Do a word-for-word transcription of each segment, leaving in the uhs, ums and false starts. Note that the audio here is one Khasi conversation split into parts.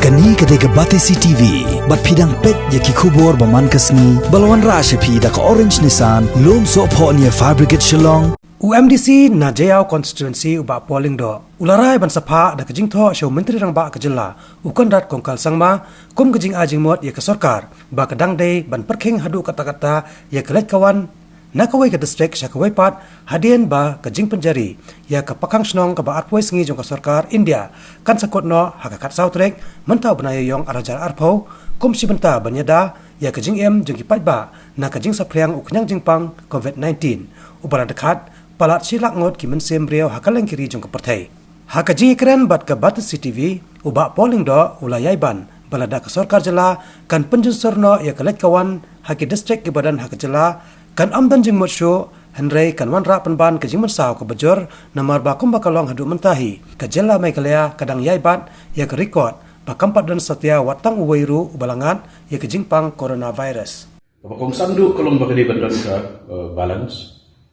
Kane ka dei ka Batesi T V, bad phi dang peit ïa ki khubor ba man ka sngi, ba la wanrah sha phi da ka Orange Nissan, Lumsohphoh near Fire Brigade Shillong. U M D C na Jaïaw constituency u Bah Paul Lyngdoh u la rai ban sa phah da ka jingthoh sha u Myntri Rangbah ka jylla u Conrad Kongkal Sangma, kum ka jingai jingmut ïa ka sorkar ba ka dang dei ban pyrkhing haduh katta katta ïa ka leit ka wan na kawei ka district sha kawei pat, hadien ba ka jingpynjari ïa ka pakhang shnong kaba arphew sngi jong ka sorkar India kan sa kut noh ha ka khatsaw tarik mynta u bnai Ïaïong arhajar arphew, kum shi bynta ban ïada ïa ka jingim jong ki paidbah na ka jingsaphriang u khñiang jingpang covid nineteen, uba la dkhat palat shi lak ngut ki mynsiem briew ha kylleng ki ri jong ka pyrthei. Ha ka jingïakren bad ka Batesi T V, u Bah Paul Lyngdoh u la ïai ban ba lada ka sorkar jylla kan pynjynsur noh ïa ka leit ka wan ha ki district kiba don ha ka jylla, kan ym don jingmut shuh, hynrei kan wanrah pynban ka jingmynsaw kaba jur, namar ba kumba ka long haduh mynta hi, ka jylla Meghalaya ka dang ïai bat ïa ka record ba kam pat don satia wat tang uwei ruh uba la ngat ïa ka jingpang coronavirus. Kaba kongsan duh ka long ba ka dei ban don ka, eh, balance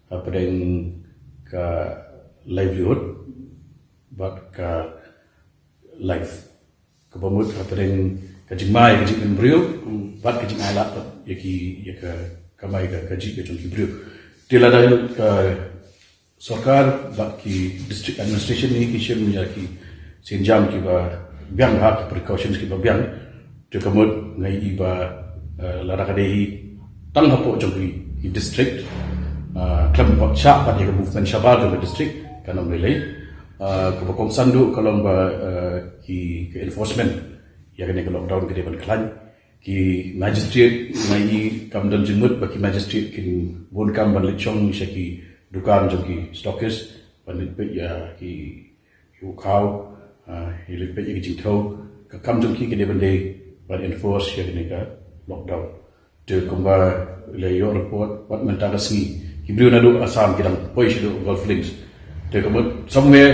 hapdeng ka livelihood bad ka life. Kaba mut hapdeng ka jingma ïa ka jingim briew bad ka jingailad bad ïa ki, ïa ka kamai ka, ka jingim ka jong ki briew. Te lada ka sorkar bad ki district administration hi ki shim ïa ki sienjam kiba biang, ha ki precautions kiba biang. Te ka mut nga ïohi ba, eh, lada ka dei hi tang hapoh jong ki, ki district, eh, khlem pat shah pat ïa ka movement shabar jong ka district, kan ym lei lei. Eh, kaba kongsan duh ka long ba, eh, ki, ka enforcement ïa kane ka lockdown ka dei ban khlaiñ. Ki magistrate nga ïohi kam don jingmut ba ki magistrate kin bun kam ban leit shong sha ki dukan jong ki stockist ban leit peit ïa ki, ki u khaw, ah, ïa leit peit ïa ki jingthew. Ka kam jong ki ka dei ban dei ban enforce ïa kane ka lockdown. Te kumba la ïoh report, wat mynta ka sngi ki briew naduh Assam ki dang poi shaduh Golf Links. Te ka mut somewhere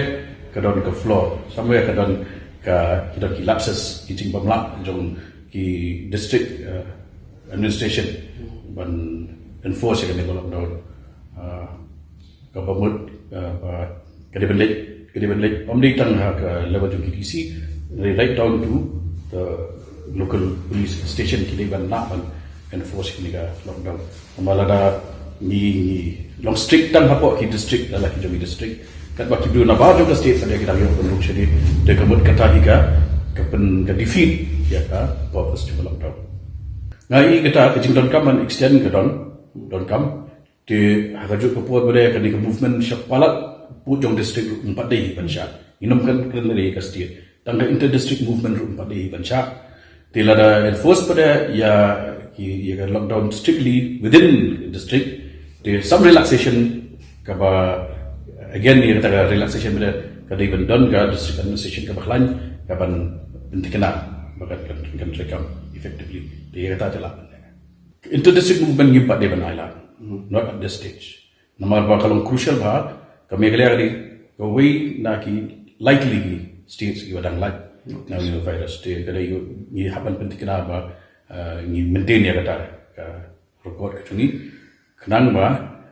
ka don ka flaw, somewhere ka don ka, ki don ki lapses, ki jingbymlah jong ki district, eh, administration ban enforce ïa kane ka lockdown. Ah, kaba mut, ah, ba ka dei ban leit, ka dei ban leit, ym dei tang ha ka level jong ki D C, right down to the local police station ki dei ban lah ban enforce kane ka lockdown. Namar lada ngi, ngi long strict tang hapoh ki district, lada ki jong ki district, katba ki briew nabar jong ka state pat ki dang ïoh ban rung shadien, te ka mut kata hi ka, ka pyn, ka defeat ïa ka purpose jong ka lockdown. Nga ïohi kata ka jingdonkam ban extend ka don, donkam. Te ha kajuh ka por ba dei kane ka movement sha palat pud jong district ruh ym pat dei ban shah. Ngim kren, kren dei ka state. Tang ka inter district movement ruh ym pat dei ban shah. Te lada enforce pat ïa ki, ïa ka lockdown strictly within district, te some relaxation kaba, again, ïa kata ka relaxation ba dei ka dei ban don ka district administration kaba khlaiñ, kaban pynthikna ba kan, kan, kan treikam effectively. Te ïa kata te lah. Inter district movement ngim pat dei ban ailad. Not at this stage. Namar ba ka long crucial bha, ka Meghalaya ka dei kawei na ki likely ki states kiba dang lait na une u virus. Te ka dei ngi hap ban pynthikna ba, eh, ngi maintain ïa kata ka record ka jong ngi. Khnang ba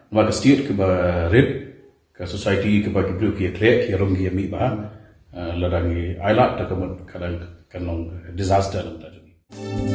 namar ka state kaba rit, ka society kaba ki briew ki ïakhleh ki rung ki ïamih bha, eh, lada ngi ailad te ka mut ka dang, kan long disaster na ka bynta jong ngi.